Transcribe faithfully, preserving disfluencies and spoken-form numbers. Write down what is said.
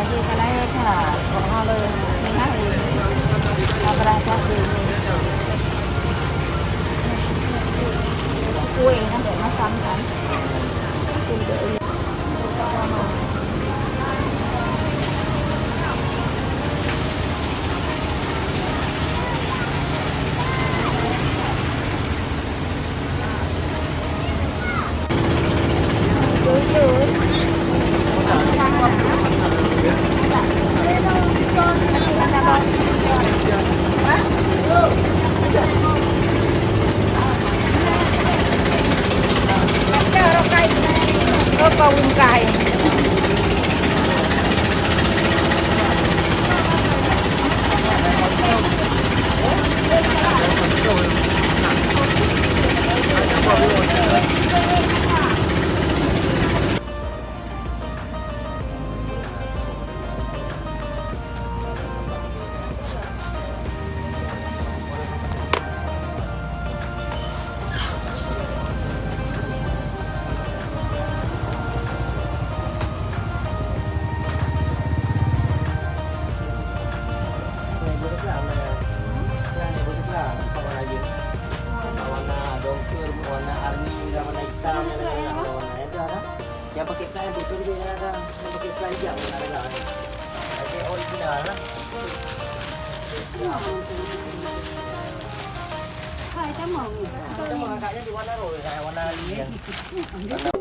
Ka lahé that. Kok hana lé nengah, eh. Ka berasa sih. Kue sampai masam kan. Warna dongker, warna army, warna hitam, warna, warna, warna, warna. Yang pakai plat yang betul dia, kan? Yang pakai plat hijau, warna merah. Pakai original, kan? Hai, sama. Sama, kakaknya di warna roh, warna ni, kan?